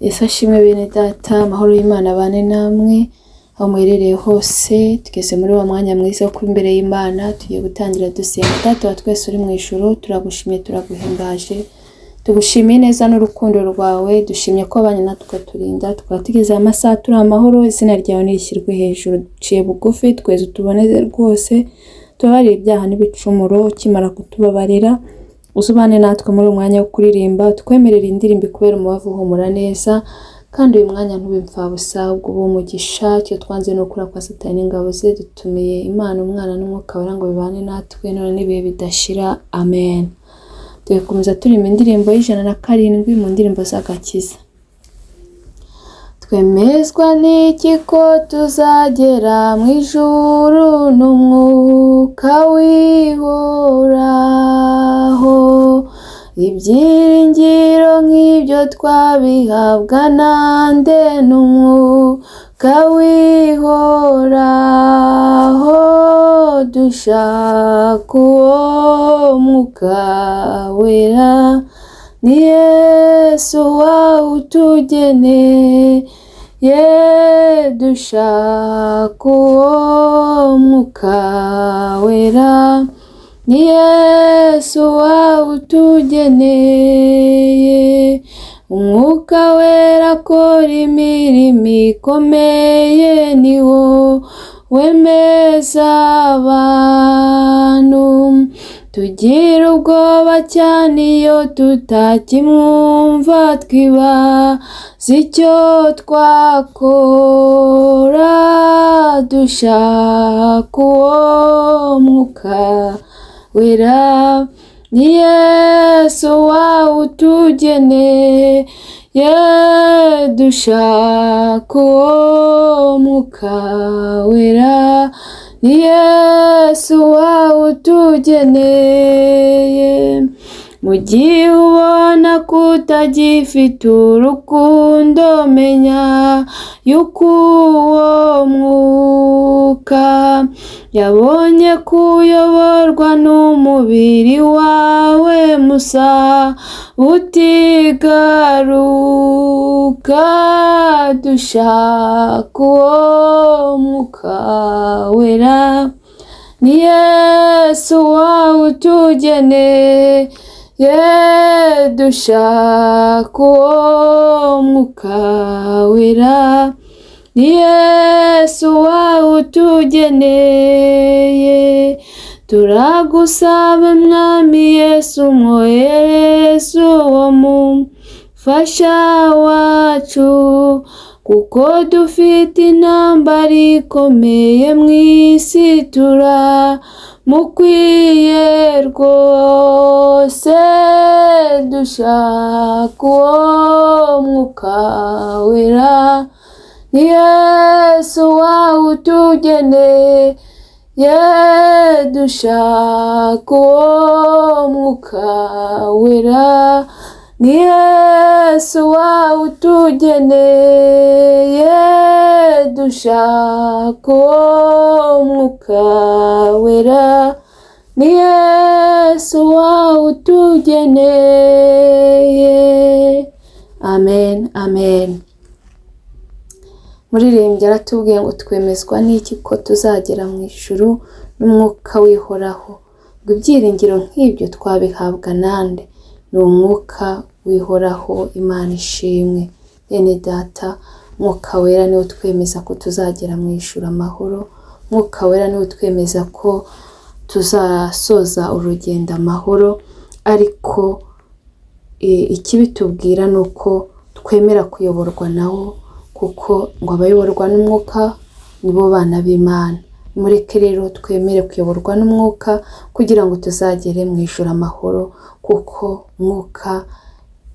Yesu ashimwe bene data, amahoro y'Imana abane namwe, aho muherereye hose, tugeze muri wa mwanya mwiza wo kuba imbere y'Imana, tugiye gutangira dusenga. Data wa twese uri mu ijuru, turagushimiye, turaguhimbaje, tugushimiye neza n'urukundo rwawe, dushimye ko abanye natwe ukaturinda, tukaba tugeze aya masaha turi amahoro, izina ryawe nirishyirwe hejuru, duciye bugufi, tweze utuboneze rwose, tubabarire ibyaha n'ibicumuro, ukimara kutubabarira, uzubane natwe muri uyu mwanya wo kuririmba, utwemerere indirimbo ikubera umubavu uhumura neza, kandi uyu mwanya ntube imfabusa, ahubwo ube umugisha, icyo twanze ni ukura kwa Satani n'ingabo ze, dutumiye Imana, Umwana n'Umwuka Wera ngo bibane natwe none n'ibihe bidashira, amen. Tugakomeza turirimba indirimbo y'107 mu ndirimbo z'agakiza. Twemezwa n'iki ko tuzagera mu ijuru n'umwuka w'ihoraho? Ibyiringiro nk'ibyo twabihabwa nande n'umwuka w'ihoraho? Dushaka uwo mwuka wera, ni Yesu wawutugeneye, dushaka uwo mwuka wera, ni Yesu wawutugeneye. Umwuka wera akora imirimo ikomeye, ni wo wemeza abantu. Tugira ubwoba cyane iyo tutakimwumva, twibaza icyo twakora, dushaka uwo mwuka wera, ni Yesu wawutugeneye, dushaka uwo mwuka wera, ni Yesu wawutugeneye. Mu gihe ubona ko utagifite urukundo, menya yuko uwo mwuka yabonye kuyoborwa n'umubiri wawe musa utigaruka, dushaka uwo mwuka wera, ni Yesu wawutugeneye, dushaka uwo mwuka wera, ni Yesu wawutugeneye. Turagusaba Mwami Yesu, mwohereze uwo mufasha wacu, kuko dufite intambara ikomeye mu isi, turamukwiye rwose, dushaka uwo mwuka wera, ni Yesu wawutugeneye, dushaka uwo mwuka wera, ni Yesu wawutugeneye, dushaka uwo mwuka wera, ni Yesu wawutugeneye. Amen, amen. Muririmbyi aratubwiye ngo twemezwa n'iki ko tuzagera mu ijuru n'umwuka w'ihoraho? Ngo ibyiringiro nk'ibyo twabihabwa nande? Ni umwuka w'ihoraho. Imana ishimwe. Bene data, mwuka wera niwe utwemeza ko tuzagera mu ijuru amahoro, mwuka wera niwe utwemeza ko tuzasoza urugendo amahoro, ariko ikibitubwira ni uko twemera kuyoborwa nawo, kuko ngo abayoborwa n'umwuka nibo bana b'Imana. Mureke rero twemere kuyoborwa n'umwuka kugira ngo tuzagere mu ijuru amahoro, kuko mwuka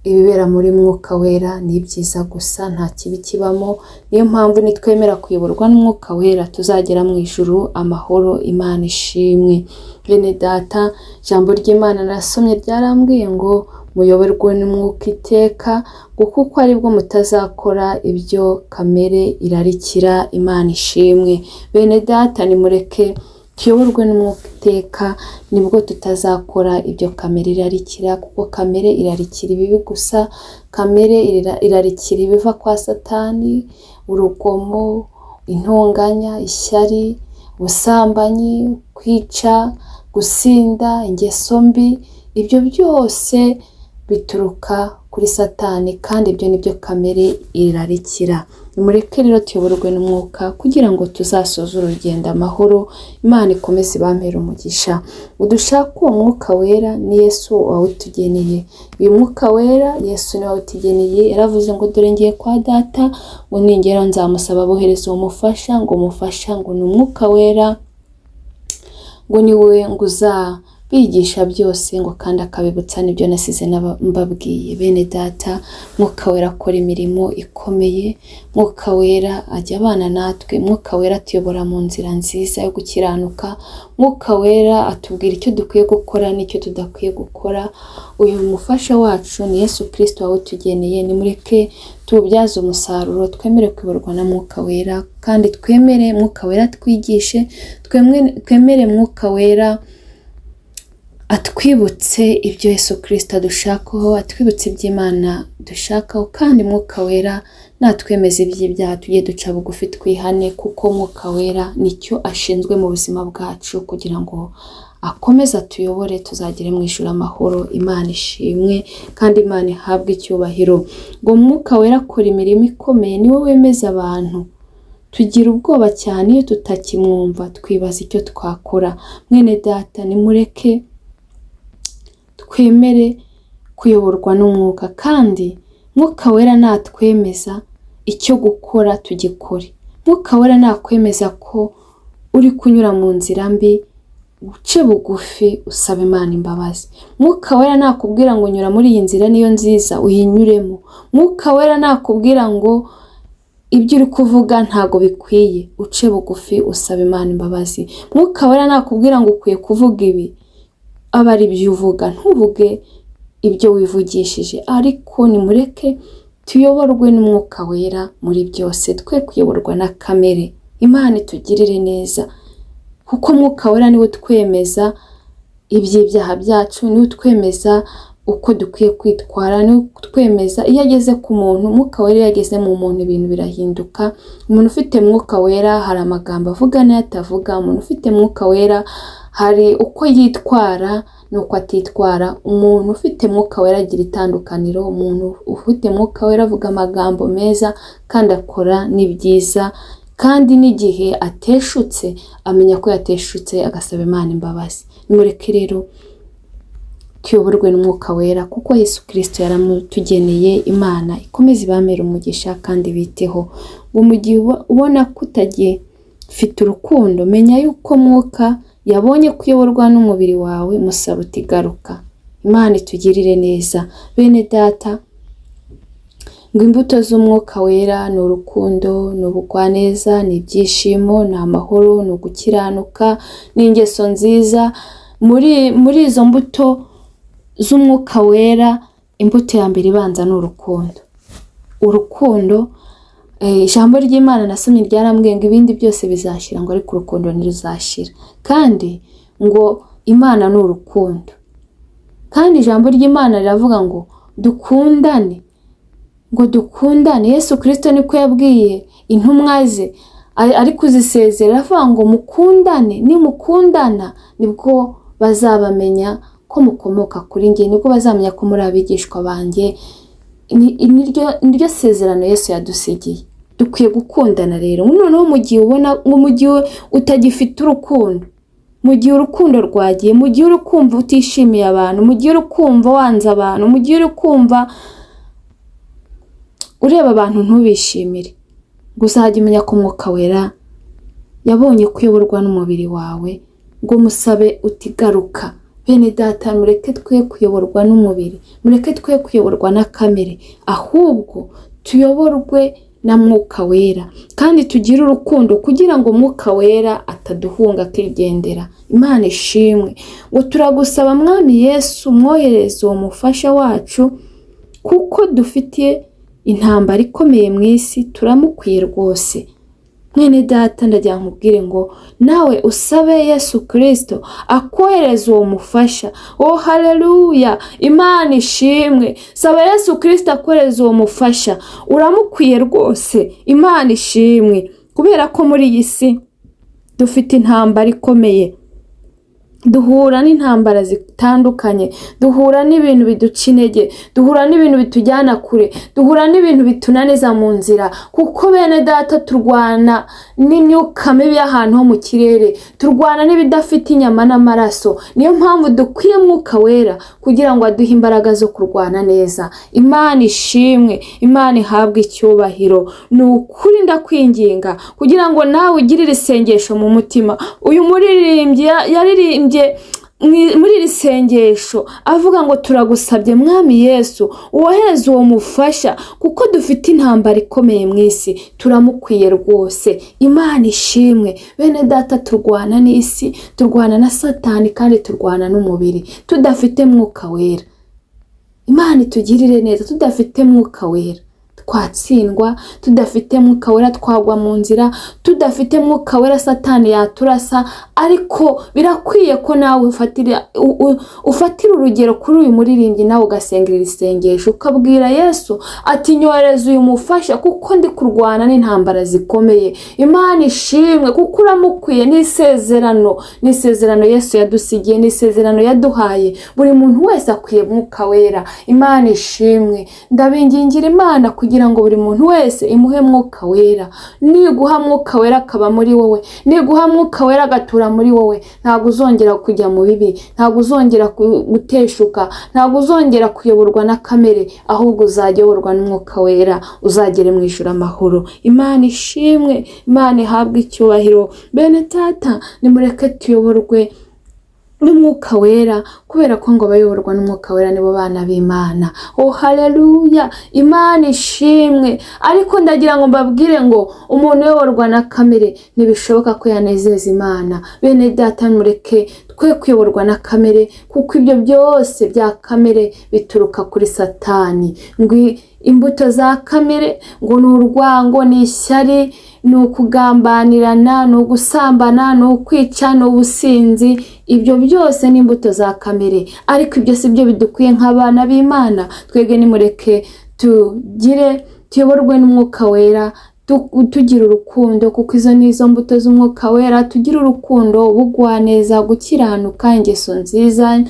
ibibera muri mwuka wera ni ibyiza gusa, nta kibi kibamo. Niyo mpamvu nitwemera kuyoborwa n'umwuka wera tuzagera mu ijuru amahoro. Imana ishimwe. Bene data, ijambo ry'Imana nasomye ryarambwiye ngo muyoborwe n'umwuka iteka, ngo kuko aribwo mutazakora ibyo kamere irarikira. Imana ishimwe. Bene data, nimureke tuyoborwe n'umwuka iteka, nibwo tutazakora ibyo kamere irarikira, kuko kamere irarikira ibibi gusa. Kamere irarikira ibiva kwa Satani, urugomo, intonganya, ishyari, ubusambanyi, kwica, gusinda, ingeso mbi, ibyo byose bituruka kuri Satani kandi ibyo ni byo kamere irarikira. Nimureke rero tuyoborwe n'umwuka kugira ngo tuzasoze urugendo amahoro, Imana ikomeze ibampere umugisha. Udushake uwo mwuka wera ni Yesu wawutugeneye. Uyu mwuka wera Yesu niwe wawutugeneye, yaravuze ngo dore ngiye kwa data, ngo ningeraho nzamusaba abohereze uwo mufasha, ngo umufasha ngo ni umwuka wera, ngo ni we ngo uzabigisha byose, ngo kandi akabibutsa n'ibyo nasize mbabwiye. Bene data, mwuka wera akora imirimo ikomeye, mwuka wera ajya abana natwe, mwuka wera atuyobora mu nzira nziza yo gukiranuka, mwuka wera atubwira icyo dukwiye gukora n'icyo tudakwiye gukora. Uyu mufasha wacu ni Yesu Kristo wawutugeneye, nimureke tuwubyaze umusaruro, twemere kuyoborwa na mwuka wera, kandi twemere mwuka wera twigishe, twemere mwuka wera atwibutse ibyo Yesu Kristo adushakaho, atwibutse iby'Imana dushakaho, kandi mwuka wera natwemeza iby'ibyaha tujye duca bugufi twihane, kuko mwuka wera nicyo ashinzwe mu buzima bwacu kugira ngo akomeze atuyobore tuzagere mu ijuru amahoro. Imana ishimwe kandi Imana ihabwe icyubahiro. Ngo mwuka wera akora imirimo ikomeye, niwe wemeza abantu. Tugira ubwoba cyane iyo tutakimwumva, twibaza icyo twakora. Mwene data, nimureke twemere kuyoborwa n'umwuka, kandi mwuka wera natwemeza icyo gukora tugikore. Mwuka wera nakwemeza ko uri kunyura mu nzira mbi, uce bugufi usaba Imana imbabazi. Mwuka wera nakubwira ngo nyura muri iyi nzira niyo nziza, uyinyuremo. Mwuka wera nakubwira ngo ibyo uri kuvuga ntago bikwiye, uce bugufi usaba Imana imbabazi. Mwuka wera nakubwira ngo ukwiye kuvuga ibi, aba ari byo uvuga, ntuvuge ibyo wivugishije. Ariko nimureke tuyoborwe n'umwuka wera muri byose, twe kuyoborwa na kamere. Imana itugirire neza, kuko mwuka wera niwe utwemeza iby'ibyaha byacu, niwe utwemeza uko dukwiye kwitwara, niwe utwemeza. Iyo ageze ku muntu, mwuka wera iyo ageze mu muntu ibintu birahinduka. Umuntu ufite mwuka wera hari amagambo avuga n'ayo atavuga, umuntu ufite mwuka wera hari uko yitwara n'uko atitwara. Umuntu ufite mwuka wera agira itandukaniro, umuntu ufite mwuka wera avuga amagambo meza kandi akora n'ibyiza, kandi n'igihe ateshutse amenya ko yateshutse agasaba Imana imbabazi. Nimureke rero tuyoborwe n'umwuka wera, kuko Yesu Kristo yaramutugeneye. Imana ikomeze ibamere umugisha kandi biteho. Ngo mu gihe ubona ko utagifite urukundo, menya yuko mwuka yabonye kuyoborwa n'umubiri wawe, musaba uti garuka. Imana itugirire neza. Bene data, ngo imbuto z'umwuka wera ni urukundo, ni ubugwaneza, ni ibyishimo, ni amahoro, ni ugukiranuka, ni ingeso nziza. Muri izo mbuto z'umwuka wera, imbuto ya mbere ibanza ni urukundo. Urukundo, ijambo ry'Imana nasomye ryarambwiye ngo ibindi byose bizashira, ngo ariko urukundo ntiruzashira. Kandi ngo Imana ni urukundo. Kandi ijambo ry'Imana riravuga ngo dukundane, ngo dukundane. Yesu Kristo niko yabwiye intumwa ze ari kuzisezera, aravuga ngo mukundane, nimukundana nibwo bazabamenya ko mukomoka kuri njye, nibwo bazamenya ko muri abigishwa banjye. Niryo sezerano Yesu yadusigiye. Dukwiye gukundana rero. Noneho mu gihe ubona ngo mu gihe utagifite urukundo, mu gihe urukundo rwagiye, mu gihe uri kumva utishimiye abantu, mu gihe uri kumva wanze abantu, mu gihe uri kumva ureba abantu ntubishimire, ngo uzajye umenya ko mwuka wera yabonye kuyoborwa n'umubiri wawe, ngo musabe utigaruka. Bene data, mureke twe kuyoborwa n'umubiri, mureke twe kuyoborwa na kamere, ahubwo tuyoborwe na mwuka wera, kandi tugire urukundo kugira ngo mwuka wera ataduhunga akigendera. Imana ishimwe. Ngo turagusaba Mwami Yesu, mwohereze uwo mufasha wacu, kuko dufite intambara ikomeye mu isi, turamukwiye rwose. Mwene data, ndagira nkubwire ngo nawe usabe Yesu Kirisito akohereza uwo mufasha. Oh haleluya, Imana ishimwe. Saba Yesu Kirisito akohereza uwo mufasha, uramukwiye rwose. Imana ishimwe, kubera ko muri iyi si dufite intambara ikomeye, duhura n'intambara zitandukanye, duhura n'ibintu biduca intege, duhura n'ibintu bitujyana kure, duhura n'ibintu bitunaniza mu nzira, kuko bene data turwana n'imyuka mibi y'ahantu ho mu kirere, turwana n'ibidafite inyama n'amaraso. Niyo mpamvu dukwiye Mwuka Wera kugira ngo aduhe imbaraga zo kurwana neza. Imana ishimwe, Imana ihabwe icyubahiro. Ni ukuri ndakwinginga kugira ngo nawe ugirire isengesho mu mutima. Uyu muririmbyi yaririmbye muri iri sengesho avuga ngo turagusabye Mwami Yesu wohereze uwo mufasha, kuko dufite intambara ikomeye mu isi, turamukwiye rwose. Imana ishimwe. Bene data, turwana n'isi, turwana na Satani, kandi turwana n'umubiri tudafite Mwuka Wera. Imana itugirire neza, tudafite Mwuka Wera twatsindwa, tudafite Mwuka Wera twagwa mu nzira, tudafite Mwuka Wera Satani yaturasa. Ariko birakwiye ko nawe ufatira urugero kuri uyu muririmbyi, nawe ugasengera iri sengesho, ukabwira Yesu ati nyohereza uyu mufasha kuko ndi kurwana n'intambara zikomeye. Imana ishimwe, kuko uramukwiye. N'isezerano, n'isezerano Yesu yadusigiye, n'isezerano yaduhaye. Buri muntu wese akwiye Mwuka Wera. Imana ishimwe. Ndabingingira Imana kugira ngo buri muntu wese imuhe Mwuka Wera. Niguha Mwuka Wera akaba muri wowe, niguha Mwuka Wera agatura muri wowe, ntabwo uzongera kujya mu bibi, ntabwo uzongera guteshuka, ntabwo uzongera kuyoborwa na kamere, ahubwo uzayoborwa n'Umwuka Wera, uzagere mu ijuru amahoro. Imana ishimwe, Imana ihabwe icyubahiro. Bene data, nimureke tuyoborwe n'Umwuka Wera, kubera ko ngo abayoborwa n'Umwuka Wera nibo bana b'Imana. Oh haleluya, Imana ishimwe. Ariko ndagira ngo mbabwire ngo umuntu uyoborwa na kamere ntibishoboka ko yanezeza Imana. Bene data, mureke twe kuyoborwa na kamere, kuko ibyo byose bya kamere bituruka kuri Satani. Ngo imbuto za kamere ngo ni urwango, ni ishyari, ni ukugambanirana, ni ugusambana, ni ukwica, ni ubusinzi. Ibyo byose ni imbuto za kamere, ariko ibyo si byo bidukwiye nk'abana b'Imana. Twebwe nimureke tugire tuyoborwe n'Umwuka Wera, tugira urukundo, kuko izo ni izo mbuto z'Umwuka Wera. Tugira urukundo, ubugwaneza, gukiranuka, ingeso nziza,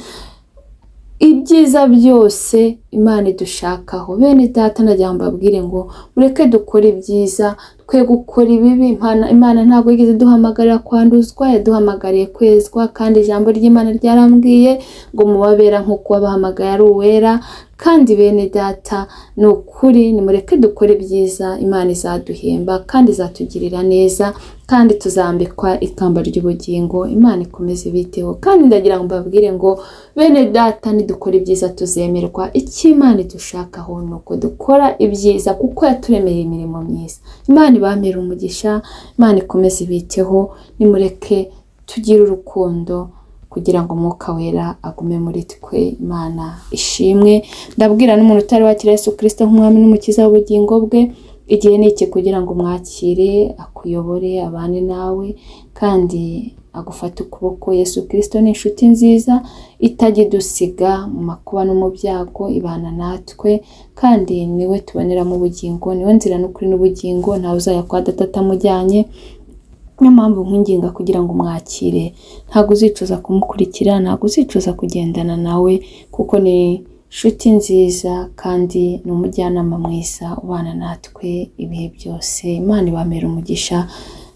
ibyiza byose Imana idushakaho. Bene data, ndagira ngo mbabwire ngo mureke dukore ibyiza, twe gukora ibibi. Imana ntabwo yigeze iduhamagarira kwanduzwa, yaduhamagariye kwezwa. Kandi ijambo ry'Imana ryarambwiye ngo mubabera nk'uko wabahamagaye ari uwera. Kandi bene data, ni ukuri nimureke dukore ibyiza, Imana izaduhemba kandi izatugirira neza, kandi tuzambikwa ikamba ry'ubugingo. Imana ikomeze ibiteho. Kandi ndagira ngo mbabwire ngo bene data, nidukora ibyiza tuzemerwa. Icyo Imana idushakaho ni uko dukora ibyiza, kuko yaturemeye imirimo myiza. Imana ibamere umugisha, Imana ikomeze ibiteho. Nimureke tugire urukundo kugira ngo Umwuka Wera agume muri twe. Imana ishimwe. Ndabwira n'umuntu utari wakira Yesu Kirisito nk'umwami n'umukiza w'ubugingo bwe, igihe ni iki kugira ngo umwakire, akuyobore, abane nawe, kandi agufate ukuboko. Yesu Kirisito ni inshuti nziza itajya idusiga mu makuba no mu byago, ibana natwe, kandi niwe tuboneramo ubugingo, niwe nzira n'ukuri n'ubugingo, ntawe uzajya kwa data atamujyanye. Niyo mpamvu nkwinginga kugira ngo umwakire, ntabwo uzicuza kumukurikira, ntabwo uzicuza kugendana nawe, kuko ni inshuti nziza kandi ni umujyanama mwiza ubana natwe ibihe byose. Imana ibamere umugisha.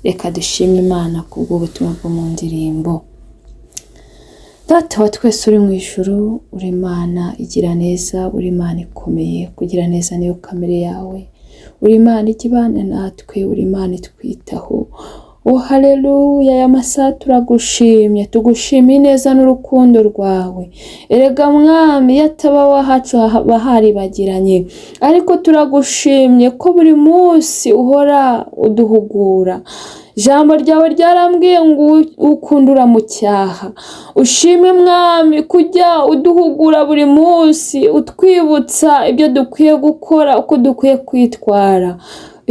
Reka dushime Imana kubw'ubutumwa bwo mu ndirimbo. Data wa twese uri mu ijuru, uri Imana igira neza, uri Imana ikomeye, kugira neza niyo kamere yawe. Uri Imana ikibana natwe, uri Imana itwitaho. Oh haleluya, aya masaha turagushimye, tugushimiye ineza n'urukundo rwawe. Erega Mwami, iyo ataba wahacu haba haribagiranye, ariko turagushimye ko buri munsi uhora uduhugura. Ijambo ryawe ryarambwiye ngo ukundura mu cyaha. Ushime Mwami kujya uduhugura buri munsi, utwibutsa ibyo dukwiye gukora, uko dukwiye kwitwara.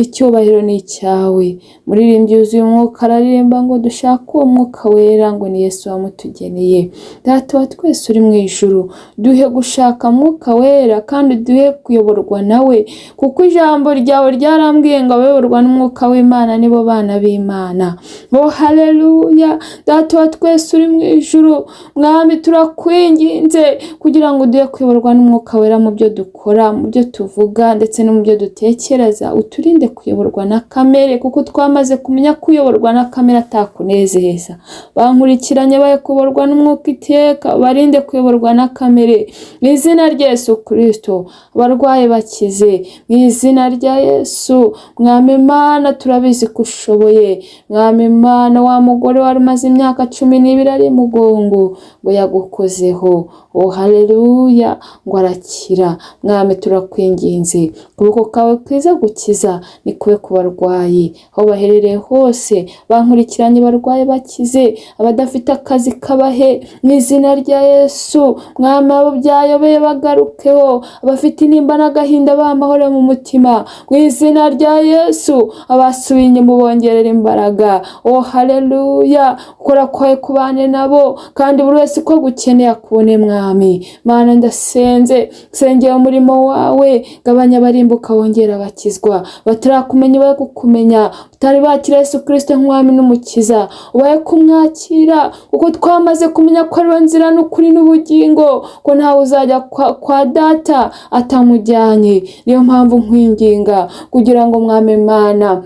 Icyubahiro ni icyawe. Muririmbyi yuzuye umwuka araririmba ngo dushake uwo mwuka wera, ngo ni Yesu wamutugeneye. Data wa twese uri mu ijuru, duhe gushaka mwuka wera kandi duhe kuyoborwa nawe, kuko ijambo ryawe ryarambwiye ngo abayoborwa n'umwuka w'Imana nibo bana b'Imana. Oh haleluya! Data wa twese uri mu ijuru, Mwami turakwinginze kugira ngo uduhe kuyoborwa n'umwuka wera mu byo dukora, mu byo tuvuga ndetse no mu byo dutekereza. Uturinde kuyoborwa na kamere, kuko twamaze kumenya ko uyoborwa na kamere atakunezeza. Bankurikiranye baye kuyoborwa n'umwuka iteka, barinde kuyoborwa na kamere mu izina rya Yesu Kristo. Abarwayi bakize mu izina rya Yesu. Mwami Imana, turabizi ko ushoboye. Mwami Imana, wa mugore wari umaze imyaka 12 ari mugongo ngo yagukozeho, oh haleluya, ngo arakira. Mwami turakwinginze, ukuboko kwawe kwiza gukiza ni kube ku barwayi aho baherereye hose. Bankurikiranye barwaye bakize, abadafite akazi kabahe mu izina rya Yesu. Mwami, abo byayobeye bagarukeho, abafite intimba n'agahinda b'amahoro mu mutima mu izina rya Yesu. Abasubiye inyuma ubongerera imbaraga. Oh haleluya, ukora kwawe kubane nabo, kandi buri wese uko gukeneye akubone. Mwami Mana, ndasenze, sengera umurimo wawe, gabanya abarimbuka wongera abakizwa, batarakumenya baye kukumenya, batari bakira Yesu Kristo nk'umwami n'umukiza ubaye kumwakira, kuko twamaze kumenya ko ari we nzira n'ukuri n'ubugingo, ko ntawe uzajya kwa data atamujyanye. Niyo mpamvu nkwinginga kugira ngo Mwami Mana,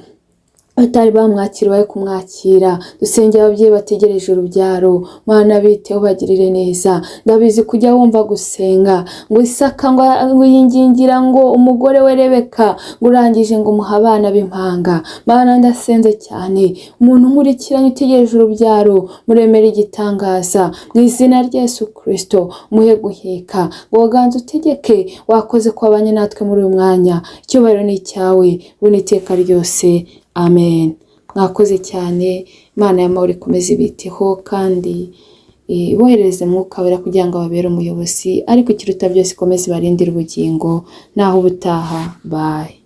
batari bamwakira baye kumwakira. Dusengera ababyeyi bategereje urubyaro, Mana biteho bagirire neza. Ndabizi kujya wumva gusenga ngo Isaka ngo yingingira ngo umugore we Rebeka, ngo urangije ngo umuhe abana b'impanga. Mana ndasenze cyane, umuntu nkurikiranye utegereje urubyaro muremere igitangaza mu izina rya Yesu Kristo, muhe guheka ngo waganze utegeke. Wakoze kwabanye natwe muri uyu mwanya, icyubahiro ni icyawe ubu n'iteka ryose. Amen. Mwakoze cyane. Imana y'amahoro ikomeze ibiteho kandi iboherereze mwuka wera kugira ngo ababere umuyobozi, ariko ikiruta byose ikomeze ibarindire ubugingo. Naho ubutaha, bye.